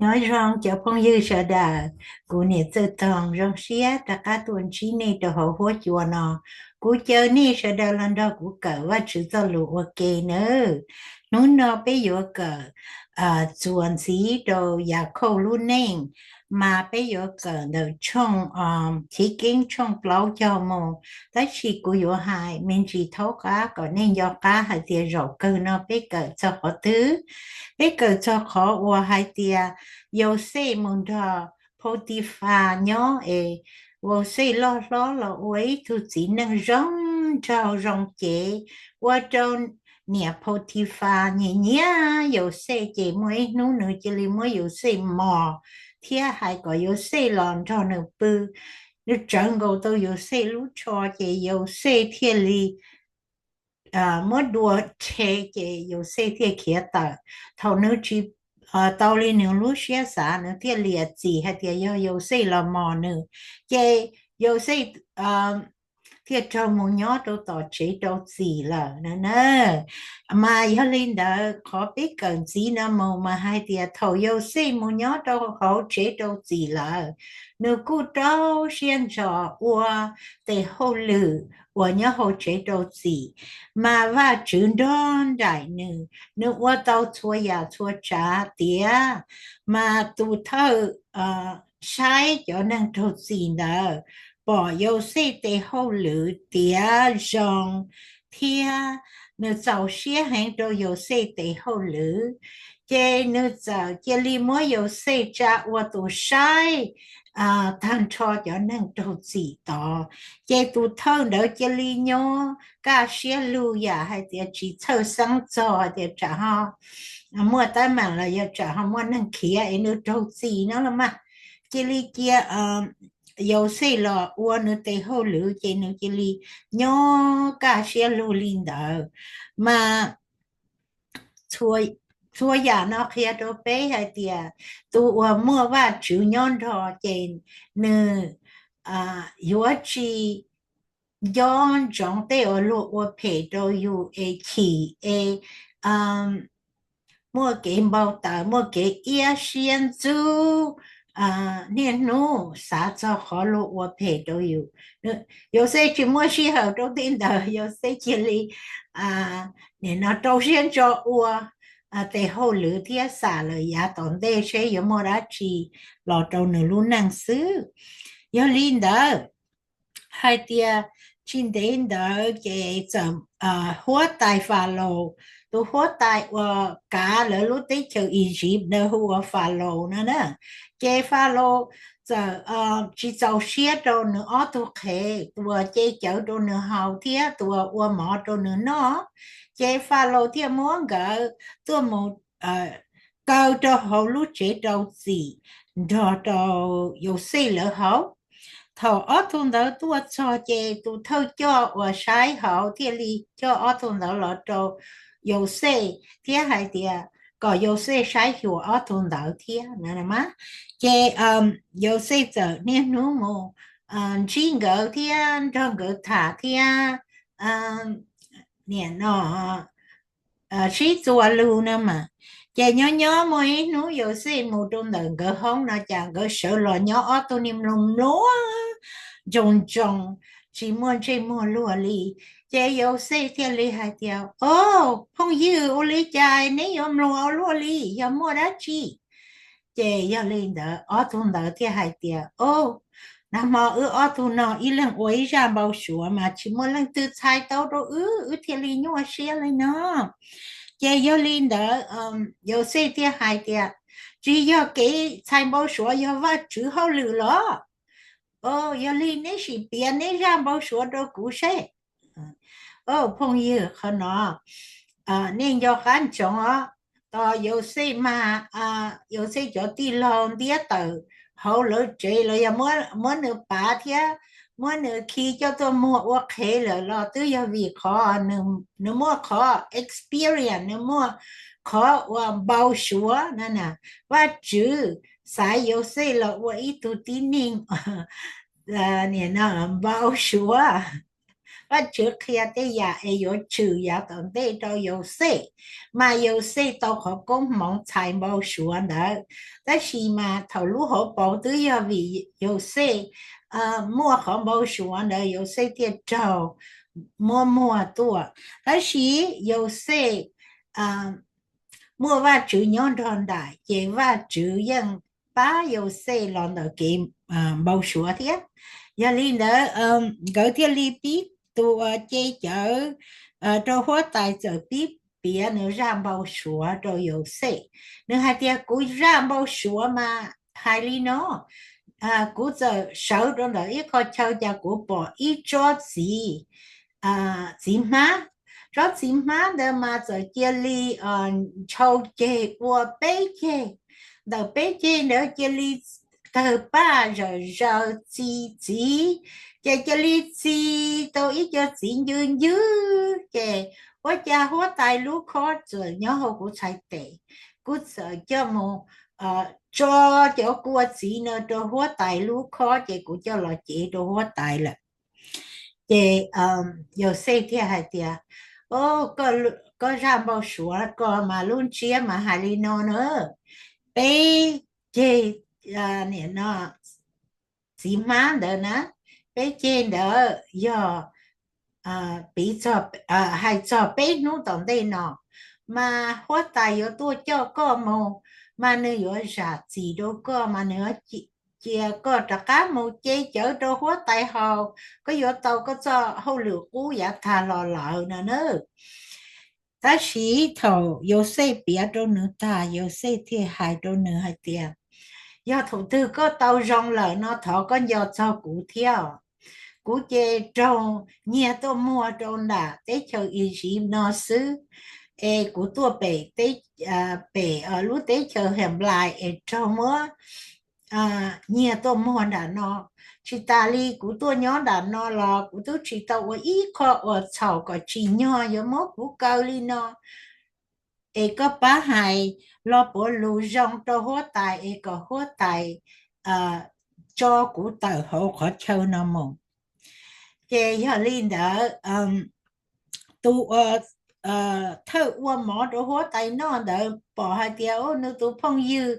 Nyob zoo cov phooj ywg sawv daws, kuv niam Txawj Toog zoo siab rov qab tuaj ntsib nej rau hauv huab cua no. Kuv caw nej sawv daws los nrog kuv kawm Vajtswv txoj lus ua ke nawb. Hnub no peb yuav kawm txuas ntxiv rau Yakhauj lub neej, mas peb yuav kawm ntawm tshooj Chiv Keeb tshooj plaub caug mus. Tab sis kuv yuav hais me ntsis thaub qab kom nej nco qab hais tias zaum kawg no peb kawm txog qhov twg. Peb kawm txog qhov uas hais tias Yauxej mus nrog Phautifas nyob es Yauxej loj hlob los ua ib tug txiv neej zoo nraug zoo cev, ua rau niam Phautifas nyiam nyiam Yauxej, ces muaj ib hnub nws cia li muab Yauxej mos thiab hais kom Yauxej los nrog nws pw. Nws tsawv nkaus tau Yauxej lub tsho, ces Yauxej thiaj li muab dua rhe, ces Yauxej thiaj khiav tawm. Thaum nws tsis tau li nws lub siab xav, nws thiaj liam txim hais tias yog Yauxej los mos nws, ces Yauxej thiaj raug mus nyob rau tom tsev rau txim lawm na. Mas yog li ntawd qhov peb kawm ntxiv no mus mas hais tias thaum Yauxej mus nyob rau hauv tsev rau txim lawm, nws kuj rau siab ntso ua tes hauj lwm uas nyob hauv tsev rau txim, mas Vajtswv nrog nraim nws, nws ua tau txhua yam txhua tsav tiav, mas tus thawj saib cov neeg raug txim ntawd pom Yauxej tes hauj lwm tiav zoo thiab nws txaus siab heev rau Yauxej tes hauj lwm, ces nws txawm cia li muab Yauxej tsa ua tus saib tag nrho cov neeg raug txim tod. Ces tus thawj ntawd cia li nyob kaj siab lug yam hais tias tsis txhawj xeeb txog hais tias tsam ho muaj teeb meem los yog tsam ho muaj neeg khiav es nws raug txim no los mas, cia li cia Yauxej los ua nws tes hauj lwm, ces nws cia li nyob kaj siab lug li ntawd. Mas txhua yam no qhia rau peb hais tias tus uas muaj Vajtswv nyob nrog ces nws yuav tsis nco ntsoov tej uas luag ua phem rau yus es chim es muaj kev npau taws, muaj kev iab siab ntxub niaj hnub xav txog qhov luag ua phem rau yus. Yauxej tsis muaj sij hawm rau tej ntawd, Yauxej cia li nim no rau siab ntso ua tes hauj lwm thiab xam lawm yav tom ntej seb yuav muaj dab tsi los rau nws lub neej xwb. Yog li ntawd, hais tias tsis ntev ntawd ces txawm huab tais Falaus, tus huab tais uas kav lawv lub teb chaws Iziv ntawd hu ua Falaus no na. Ces Falaus txawm tsis txaus siab rau nws ob tug qhev, tus uas ce cawv rau nws haus thiab tus uas ua mov rau nws noj. Ces Falaus thiaj muab nkawd tuaj mus kaw rau hauv lub tsev rau txim nrog rau Yauxej lawv haus. Thaum ob tug ntawd tuaj txog ces tus thawj coj uas saib haus thiaj li coj ob tug ntawd los rau Yauxej thiab hais tias kom Yauxej saib xyuas ob tug ntawd thiab na. Ces Yauxej txawm niaj hnub mus ntsib nkawd thiab nrog nkawd tham thiab nim no sib txuas lus no mas. Ces nyob nyob muaj ib hnub Yauxej mus rau ntawm nkawd hoob no cas nkawd sawv los nyob ob tug niag mluas mluas ntsoos ntsoos, tsis muaj ntsej muag luag li. Ces Yauxej thiaj li hais tias, O, phooj ywg, ua li cas neb yuav mluas ua luaj li? Yog muaj dab tsi? Ces yog li ntawd ob tug ntawd thiaj hais tias, O, nag hmo wb ob tug no ib leeg ua ib zaj npau suav mas tsis muaj leej twg txhais tau rau wb, wb thiaj li nyuaj siab li no. Ces yog li ntawd Yauxej thiaj hais tias, Tsis yog kev txhais npau suav, yog Vajtswv hauj lwm los? Yog li neb sim piav neb zaj npau suav rau kuv seb. O, phooj ywg, qhov no nej nco qab ntsoov os. Tos Yauxej mas, Yauxej cov tij laug ntiab tawm hauv lawv tsev los yog muab nws pav thiab muab nws khi coj tuaj muag ua qhev lawm los twb yog vim qhov nws muaj qhov experience, nws muaj qhov uas npau suav na. Vajtswv xaiv Yauxej los ua ib tug tib neeg nim no npau suav, Vajtswv qhia tej yam es yuav tshwm yav tom ntej rau Yauxej, mas Yauxej tau qhov koob hmoov txhais npau suav ntawd. Tab sis mas thaum lub hauv paus twb yog vim Yauxej muaj qhov npau suav ntawd Yauxej thiaj raug muab muag tuaj. Tab sis Yauxej muaj Vajtswv nyob nrog nraim ces Vajtswv yeej pab Yauxej los ntawm kev npau suav thiab. Yog li ntawd nkawd thiaj li pib, tus uas ce cawv rau huab tais txawm pib piav nws zaj npau suav rau Yauxej. Nws hais tias, kuv zaj npau suav mas hais li no, kuv txawm sawv rau ntawm ib qho chaw cas kuv pom ib tsob txiv, txiv hmab. Tsob txiv hmab ntawd mas txawm cia li ntshaus ceg ua peb ceg, ntawm peb ceg ntawd cia li tawg paj zawm zaws txi txiv, ces cia li txi tau ib co txiv ncw ncwb ces ua cas huab tais lub khob txawm nyob hauv kuv txhais tes. Kuv txawm coj mus tso cov kua txiv no rau huab tais lub khob ces kuv coj los cev rau huab tais lawm. Ces Yauxej thiaj hais tias, koj zaj npau suav ko mas lub ntsiab mas hais li no na, peb ceg, nim no txiv hmab ntawd na, peb ceg ntawd yog piv, hais txog peb hnub tom ntej no, mas huab tais yuav tuaj coj koj mus, mas nws yuav zam txim rau koj, mas nws yuav cia koj rov qab mus ce cawv rau huab tais haus, koj yuav tau koj txoj hauj lwm qub yav tag los lawm no na. Tab sis thaum Yauxej piav rau nws tag, Yauxej thiaj hais rau nws hais tias, yog thaum twg koj tau zoo lawm no thov koj nco txog kuv thiab. Kuv ces raug nyiag tuaj muag rau nram teb chaws Iziv no xwb, es kuv tuaj pem, pem lub teb chaws Henplais es raug muab nyiag tuaj muag nram no. Tsis tas li kuv tuaj nyob nram no los kuv twb tsis tau ua ib qho uas txhaum kom tsim nyog yuav muab kuv kaw li no. Es koj pab hais los puav lus zoo rau huab tais es kom huab tais tso kuv tawm hauv qhov chaw no mus. Ces yog li ntawd, tus uas thawj ua mov rau huab tais noj ntawd pom hais tias nws tus phooj ywg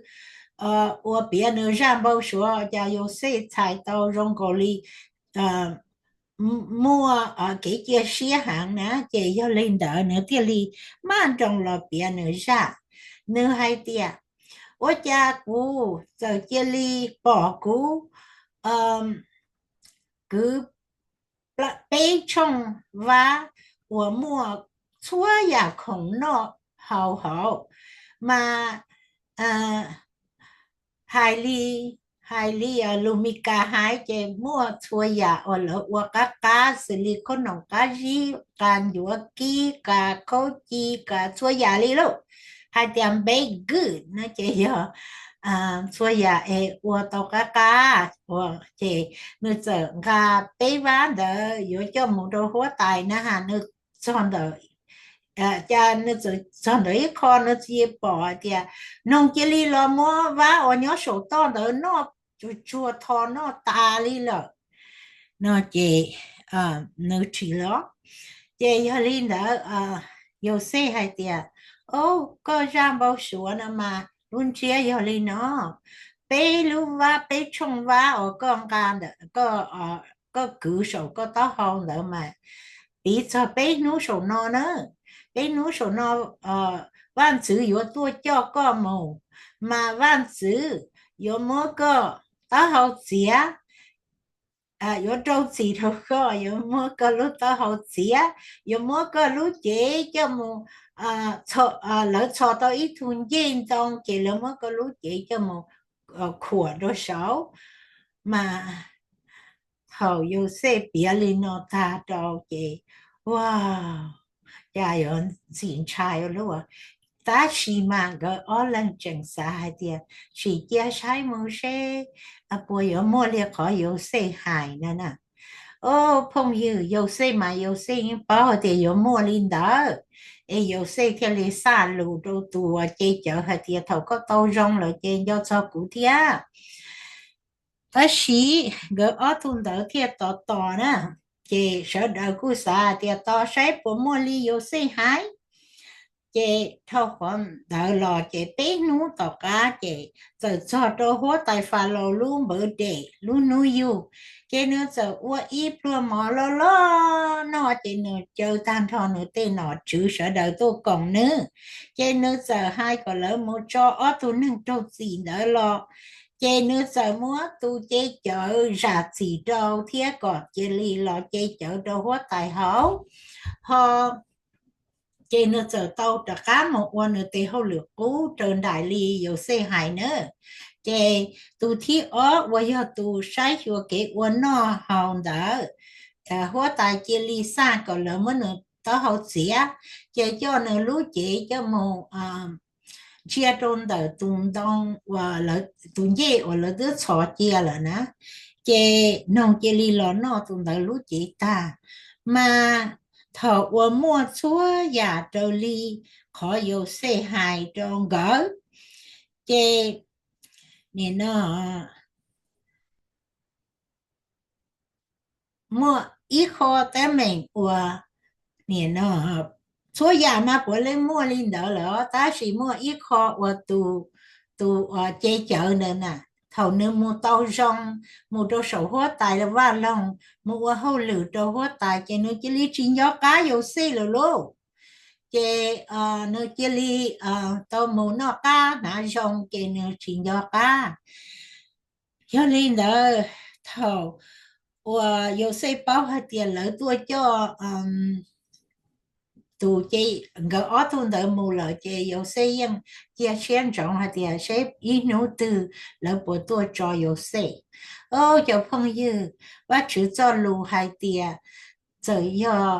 uas piav nws zaj npau suav cas Yauxej txhais tau zoo nkaus li muaj kev cia siab heev na, ces yog li ntawd nws thiaj li maj nroos los piav nws zaj. Nws hais tias, ua cas kuv txawm cia li pom kuv kwv peb tshooj vab uas muaj txhua yam khoom noj haus hauv, mas hais li, hais li lus Mis Kas hais ces muaj txhua yam uas lawv ua qab qab xws li khaub noom qab zib, qas ncuav kib, qas khaub ci, qas txhua yam li lauj. Hais tias baked good no ces yog txhua yam es ua tau qab qab. Ces nws txawm nqa peb vab ntawd yuav coj mus rau huab tais na has, nws txog ntawm, cas nws txog ntawm ib qho nws txawm pom hais tias noog cia li los muab vab uas nyob saum toj ntawd noj tsuag tsuag tho noj tas li lawm no ces nws rhis los. Ces yog li ntawd Yauxej hais tias, o, koj zaj npau suav no mas lub ntsiab yog li no, peb lub vab, peb tshooj vab uas koj nqa ntawm, koj kwv saum koj taub hau ntawd mas piv txog peb hnub saum no na, peb hnub saum no vaj ntxwv yuav tuaj coj koj mus, mas vaj ntxwv yuav muab koj taub hau txiav, yuav rau txim rau koj, yuav muab koj lub taub hau txiav, yuav muab koj lub cev coj mus, lawv txhos tau ib tug ncej ntoo ces lawv muab koj lub cev coj mus khuam rau saud. Mas thaum Yauxej piav li no tag rau ces, ua, cas yuav ntxim ntshai ua luaj. Tab sis mas nkawd ob leeg tseem xav hais tias sim cia saib mus seb puas yuav muaj li qhov Yauxej hais no na. O, phooj ywg, Yauxej mas Yauxej yeej paub hais tias yuav muaj li ntawd, es Yauxej thiaj li xa lus rau tus uas ce cawv hais tias thaum koj tau zoo lawm ces nco txog kuv thiab. Tab sis nkawd ob tug ntawd thiaj tos tos na, Ces sawv daws kuj xav tias tos saib puas muaj li Yauxej hais. Ces dhau qhov ntawd los ces peb hnub tom qab ces txawm txog rau huab tais Falaus lub npawv dej lub hnub yug, ces nws txawm ua ib pluag mov loj loj noj, ces nws caw tag nrho nws tej nom tswv sawv daws tuaj koom nws. Ces nws txawm hais kom lawv mus tso ob tug neeg raug txim ntawd los, ces nws txawm muab tus ce cawv zam txim rau thiab kom cia li los ce cawv rau huab tais haus. Ho ces nws txawm tau rov qab mus ua nws tes hauj lwm qub raws nraim li Yauxej hais na. Ces tus thib ob uas yog tus saib xyuas kev ua noj haus ntawd, huab tais cia li xaj kom lawv muab nws taub hau txiav, ces coj nws lub cev coj mus ntsia rau ntawm tus ntoo, tus ncej uas lawv twb txhos cia lawm na. Ces noog cia li los noj tus ntawd lub cev tag. Mas thaum uas muaj txhua yam raws li qhov Yauxej hais rau nkawd, ces nim no muaj ib qho teeb meem uas, nim no, txhua yam mas puav leej muaj li ntawd lawm, tab sis muaj ib qho uas tus, tus ce cawv ntawd na, thaum nws mus tau zoo, mus rau saum huab tais vaj loog mus ua hauj lwm rau huab tais ces nws cia li tsis nco qab Yauxej lawm lauj. Ces nws cia li tau mus noj qab hnav zoo ces nws tsis nco qab. Yog li ntawd, thaum uas Yauxej paub hais tias lawv tuaj coj tus ce, nkawd ob tug ntawd mus lawm ces Yauxej yeej cia siab ntsoov hais tias seb ib hnub twg lawv puas tuaj tso Yauxej. Au, cov phooj ywg, Vajtswv txoj lus hais tias txawm yog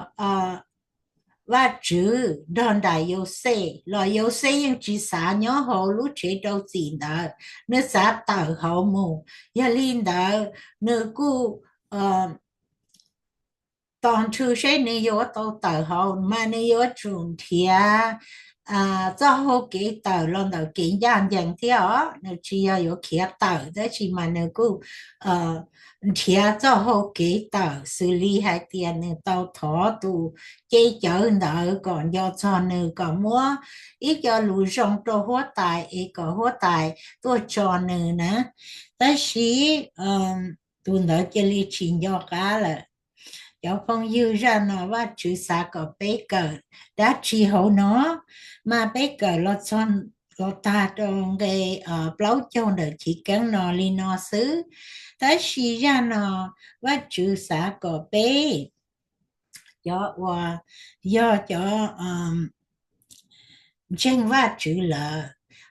Vajtswv nrog nraim Yauxej los Yauxej yeej tsis xav nyob hauv lub tsev rau txim ntawd, nws xav tawm hauv mus. Yog li ntawd, nws kuj tos nrhw seb nws yuav tau tawm hauv mas nws yuav tsum nrhiav txoj hau kev tawm los ntawm kev ncaj ncees thiab os. Nws tsis yog yuav khiav tawm, tab sis mas nws kuj nrhiav txoj hau kev tawm xws li hais tias nws tau thov tus ce cawv ntawd kom nco txog nws, kom muab ib co lus zoo rau huab tais es kom huab tais tuaj tso nws na. Tab sis tus ntawd cia li tsis nco qab lawm. Cov phooj ywg, zaj no Vajtswv xav kom peb kawm dab tsi hauv no? Mas peb kawm los txog, los tag rau nqe plaub caug ntawm chiv keeb no li no xwb. Tab sis zaj no Vajtswv xav kom peb, cov uas yog cov ntseeg Vajtswv lawm,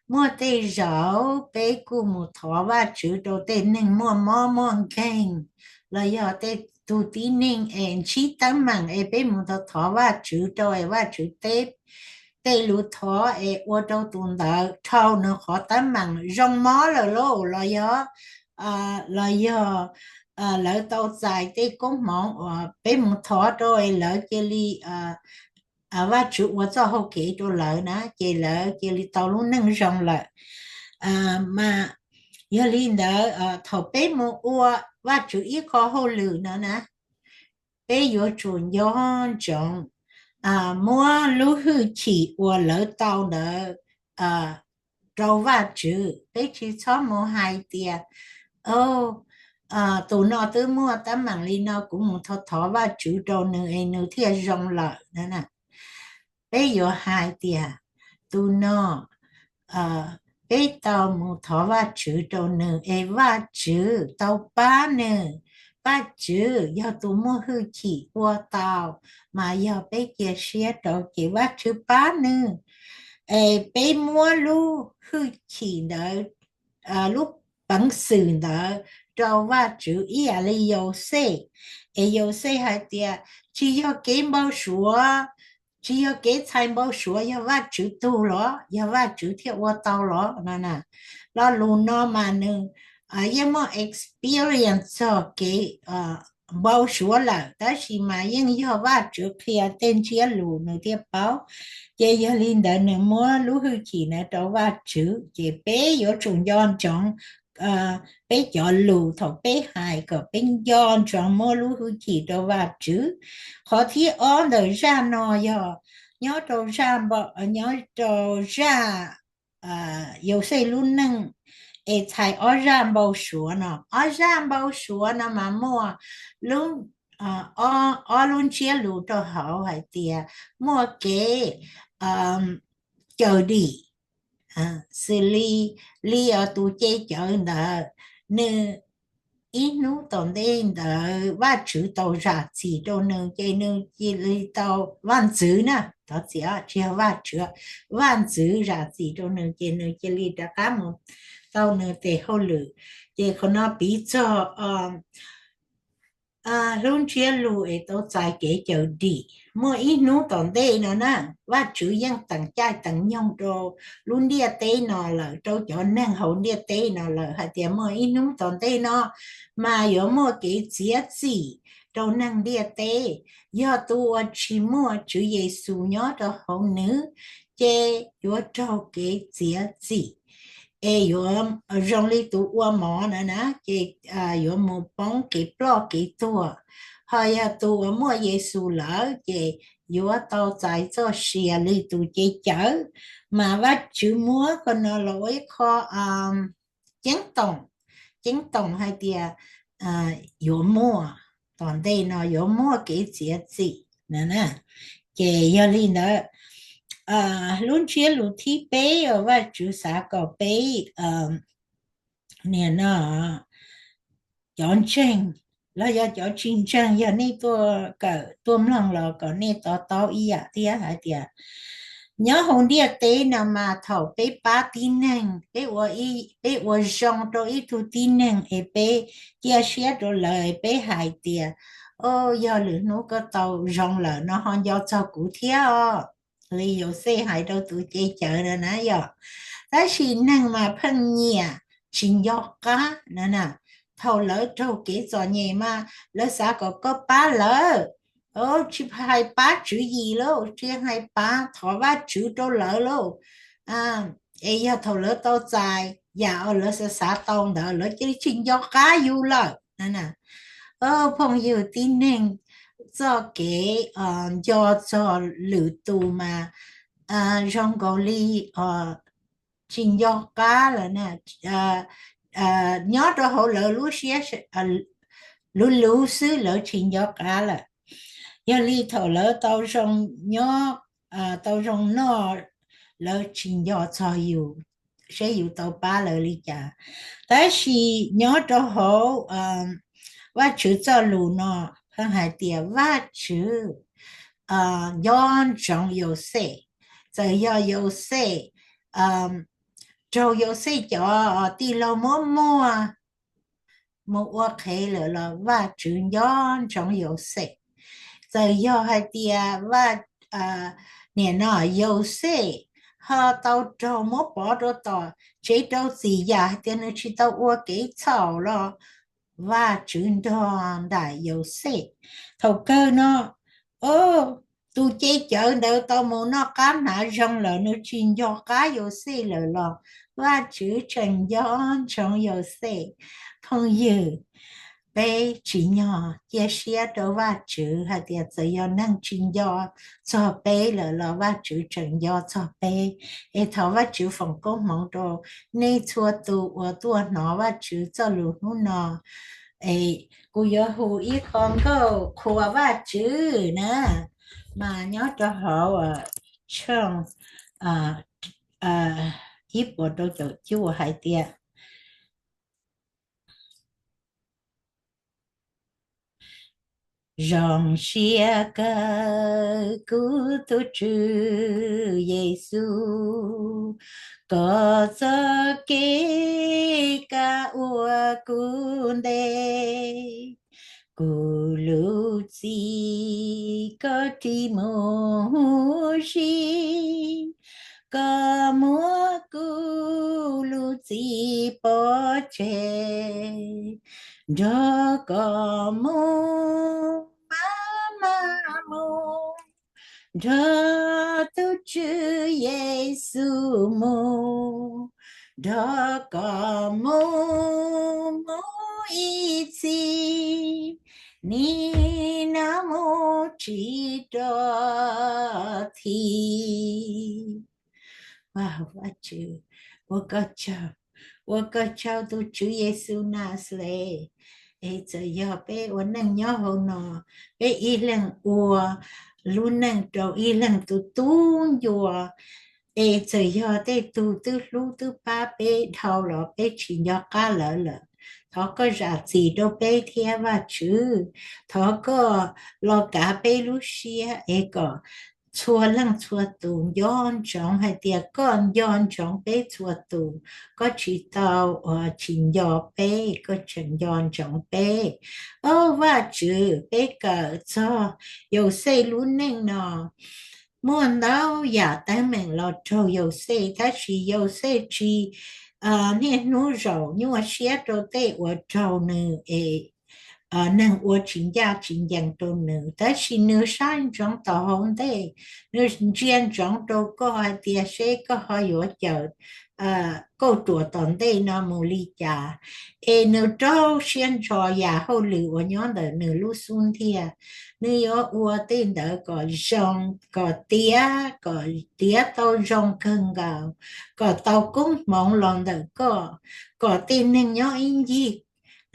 muaj tej zaum peb kuj mus thov Vajtswv rau tej neeg muaj mob muaj nkeeg, los yog tej tug tib neeg es ntsib teeb meem es peb mus thov Vajtswv rau es Vajtswv teb tej lus thov es ua rau tus ntawd dhau nws qhov teeb meem zoo mob lawm lauj, los yog, los yog lawv tau txais tej koob hmoov uas peb mus thov rau es lawv cia li, Vajtswv ua txoj hau kev rau lawv na, ces lawv cia li tau lub neej zoo lawm. Mas yog li ntawd, thaum peb mus ua Vajtswv ib qho hauj lwm no na, peb yuav tsum nco ntsoov muab lub hwj chim uas lawv tau ntawd rau Vajtswv. Peb tsis txhob mus hais tias, tus no twb muaj teeb meem li no, kuv mus thov thov Vajtswv rau nws es nws thiaj zoo lawm na. Peb yuav hais tias, tus no peb tau mus thov Vajtswv rau nws es Vajtswv tau pab nws. Vajtswv yog tus muaj hwj chim ua tau, mas yog peb cia siab rau ces Vajtswv pab nws. Es peb muab lub hwj chim ntawd, lub peev xwm ntawd rau Vajtswv ib yam li Yauxej. Es Yauxej hais tias, tsis yog kev npau suav, tsis yog kev txhais npau suav, yog Vajtswv tug los yog Vajtswv thiaj ua tau los no. Lo lus no mas nws yeej muaj experience txog kev npau suav lawm, tab sis mas yeej yog Vajtswv qhia tej ntsiab lus nws thiaj paub. Ces yog li ntawd nws muab lub hwj chim na rau Vajtswv, ces peb yuav tsum nco ntsoov peb cov lus thaum peb hais kom peb nco ntsoov muab lub hwj chim rau Vajtswv. Qhov thib ob ntawm zaj no yog nyob rau, nyob rau zaj Yauxej lub neej, es txhais ob zaj npau suav no. Ob zaj npau suav no mas muaj lub, ob lub ntsiab lus rau hauv hais tias muaj kev cawm dim, xws li, li os tus ce cawv ntawd, nws ib hnub tom ntej ntawd Vajtswv tau zam txim rau nws ces nws cia li tau, vaj ntxwv na, thov txim, tsis yog Vajtswv, vaj ntxwv zam txim rau nws ces nws cia li rov qab mus tau nws tes hauj lwm. Ces qhov no piv txog lub ntsiab lus es tau txais kev cawm dim. Muaj ib hnub tom ntej no na, Vajtswv yeej teem caij teem nyoog rau lub ntiaj teb no lawm, rau cov neeg hauv ntiaj teb no lawm hais tias muaj ib hnub tom ntej no mas yuav muaj kev txiav txim rau neeg ntiaj teb. Yog tus uas tsis muaj Tswv Yexus nyob rau hauv nws, ces yuav raug kev txiav txim, es yuav zoo li tus ua mov na na, ces yuav mus poob kev ploj kev tuag. Ho yog tus uas muaj Yexus lawm ces yuav tau txais txoj sia li tus ce cawv. Mas Vajtswv muab qhov no los ua ib qho ceeb toom, ceeb toom hais tias yuav muaj, tom ntej no yuav muaj kev txiav txim. Ces yog li ntawd, lub ntsiab lus thib peb uas Vajtswv xav kom peb, nim no, cov ntseeg los yog cov tsis ntseeg, yog nej tuaj kawm tuaj mloog los kom nej to taub ib yam thiab hais tias nyob hauv ntiaj teb no mas thaum peb pab tib neeg, peb ua zoo rau ib tug tib neeg es peb cia siab rau lawv, peb hais tias, o, yog lwm hnub koj tau zoo lawm no ho nco txog kuv thiab os, li Yauxej hais rau tus ce cawv na na yom. Tab sis neeg mas pheej nyiam tsis nco qab na na. Thaum lawv raug kev txom nyem mas lawv xav kom koj pab lawv, tsis hais pab tswv yim lauj, tsis hais pab thov Vajtswv rau lawv lauj. Es yog thaum lawv tau txais yam uas lawv xav xav tau ntawd lawv cia li tsis nco qab yus lawm. Phooj ywg tib neeg, txoj kev nco txog lwm tus mas zoo nkaus li tsis nco qab lawm na. Nyob rau hauv lawv lub siab luv luv xwb, lawv tsis nco qab lawm. Yog li thaum lawv tau zoo nyob, tau zoo noj, lawv tsis nco txog yus, seb yus tau pab lawv li cas. Tab sis nyob rau hauv Vajtswv txoj lus no, pheej hais tias Vajtswv nco ntsoov Yauxej. Txawm yog Yauxej raug Yauxej cov tij laug muab muag mus ua qhev lawm los Vajtswv nco ntsoov Yauxej. Txawm yog hais tias, nim no Yauxej ho tau raug muab pov rau tom tsev rau txim yam hais tias nws tsis tau ua kev txhaum los Vajtswv nrog nraim Yauxej. Thaum kawg no, o, tus ce cawv ntawd tau mus noj qab hnav zoo lawm, nws tsis nco qab Yauxej lawm los Vajtswv tseem nco ntsoov Yauxej. Phooj ywg, peb tsim nyog cia siab rau Vajtswv hais tias txawm yog neeg tsis nco txog peb lawm los Vajtswv tseem nco txog peb. Es thov Vajtswv foom koob hmoov rau nej txhua tus uas tuaj hnov Vajtswv txoj lus hnub no. Es kuv yuav hu ib qho nkauj qhuas Vajtswv na, mas nyob rau hauv tshooj ib puas rau caum cuaj hais tias, zoo siab kawg kuv tus Tswv Yexus, koj txoj kev kaj ua kuv ntev, kuv lub txim koj ris mus zis, koj muab kuv lub txim pov tseg, nrog koj mus maj mam mus, nrog tus Tswv Yexus mus, Nrog koj mus, mus ib txhis, nim no mus tsis rov thim. Vajtswv, ua koj tsaug, ua koj tsaug tus Tswv Yexus Naxales. Es txawm yog peb ua neej nyob hauv no, peb ib leeg ua lub neej rau ib leeg tus tub ncua, es txawm yog tej tug twb hlub twb pab peb dhau los peb tsis nco qab lawv lawm, thov koj zam txim rau peb thiab Vajtswv. Thov koj los kav peb lub siab es kom txhua leej txhua tus nco ntsoov hais tias koj nco ntsoov peb txhua tus, koj tsis tau tsis nco peb, koj tseem nco ntsoov peb. Au Vajtswv, peb kawm txog Yauxej lub neej no, muaj ntau yam teeb meem los raug Yauxej, tab sis Yauxej tsis niaj hnub zaum nyuaj siab rau tej uas raug nws es neeg ua tsis ncaj tsis ncees rau nws, tab sis nws saib ntsoov tau hauv ntej, nws ntsia ntsoov rau koj hais tias seb koj ho yuav cawm kauj ruam tom ntej no mus li cas. Es nws rau siab ntso yam hauj lwm uas nyob ntawm nws lub xub ntiag, nws yuav ua tej ntawd kom zoo, kom tiav, kom tiav tau zoo kawg nkaus, kom tau koob hmoov los ntawm koj, kom tej neeg nyob ib ncig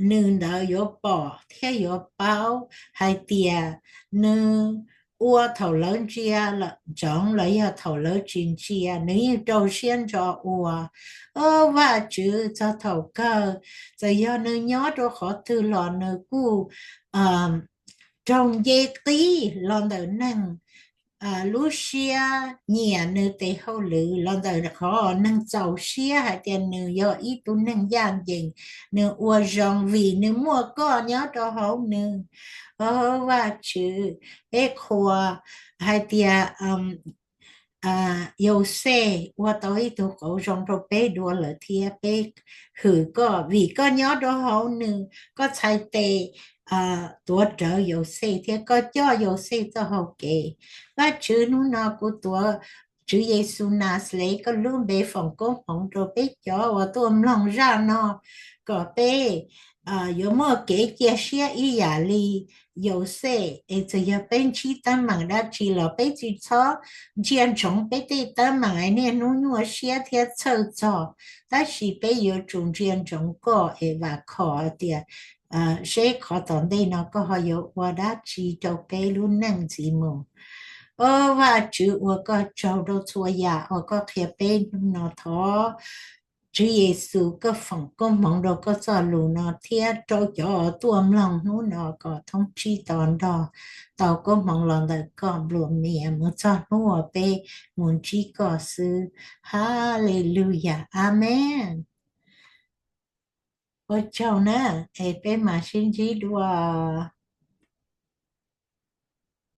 nws ntawd yuav pom thiab yuav paub hais tias nws ua thaum lawv ntsia ntsoov los yog thaum lawv tsis ntsia, nws yeej rau siab ntso ua. Au Vajtswv, txog thaum kawg, txawm yog nws nyob rau qhov twg los nws kuj raug nce qib los ntawm neeg lub siab nyiam nws tes hauj lwm, los ntawm qhov neeg txaus siab hais tias nws yog ib tug neeg ncaj ncees, nws ua zoo vim nws muaj koj nyob rau hauv nws. Au Vajtswv, peb qhuas hais tias Yauxej ua tau ib tug qauv zoo rau peb dua lawm thiab peb hwm koj vim koj nyob rau hauv nws, koj txhais tes tuav rawv Yauxej thiab koj coj Yauxej txoj hau kev. Vajtswv, hnub no kuv tuav Tswv Yexus Naxales koj lub npe foom koob hmoov rau peb cov uas tuaj mloog zaj no, kom peb yuav muaj kev cia siab ib yam li Yauxej, es txawm yog peb ntsib teeb meem dab tsi los peb tsis txhob ntsia ntsoov peb tej teeb meem es niaj hnub nyuaj siab thiab txhawj txog, tab sis peb yuav tsum ntsia ntsoov koj es vam khom tias seb qhov tom ntej no koj ho yuav ua dab tsi rau peb lub neej ntxiv mus. Au Vajtswv, ua koj tsaug rau txhua yam uas koj qhia peb hnub no. Thov Tswv Yexus koj foom koob hmoov rau koj txoj lus no thiab rau cov uas tuaj mloog hnub no kom thoob tsib to nrog tau koob hmoov los ntawm koj nplua mias mus txog hnub uas peb mus ntsib koj xwb. Haleluyas, amees. Ua tsaug na, es peb mam sib ntsib dua.